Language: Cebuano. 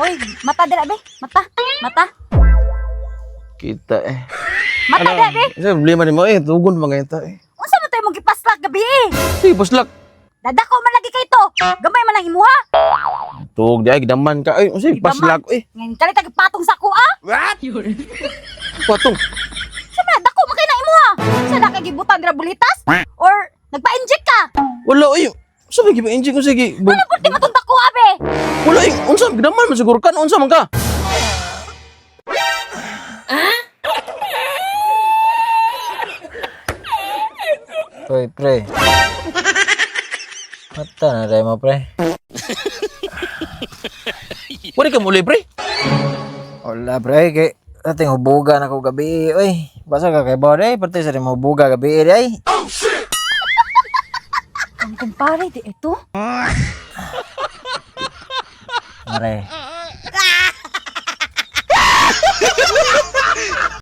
Uy, mata dira be. Mata. Mata. Kita eh. Mata dira be. Sa problema nimo eh, tugon mga ita eh. Unsa man to imong gipaslak gabi eh? Sige, paslak. Dadako man lagi kay to. Gamay man ang imuha. Tug di ay gidaman ka ay, unsa paslak eh. Ngayon kalit ang patong sa ako ah. Patong. Sa man dako man kay na imuha. Sa na kay gibutan dira bulitas or nagpa-inject ka. Wala oy. Unsa may gipa-inject unsa gi? Ano pud matong dako abe? Wala eh, unsa gidaman man siguro kan unsa man ka? Hoy, pre. Mata na rin mo, pre. Wala ka muli pre. Wala, pre. Kay, ating hubuga na ko gabi. Uy, basa ka kay Bode. Parte sa rin hubuga gabi, ay. Ang kumpare di ito. Mare.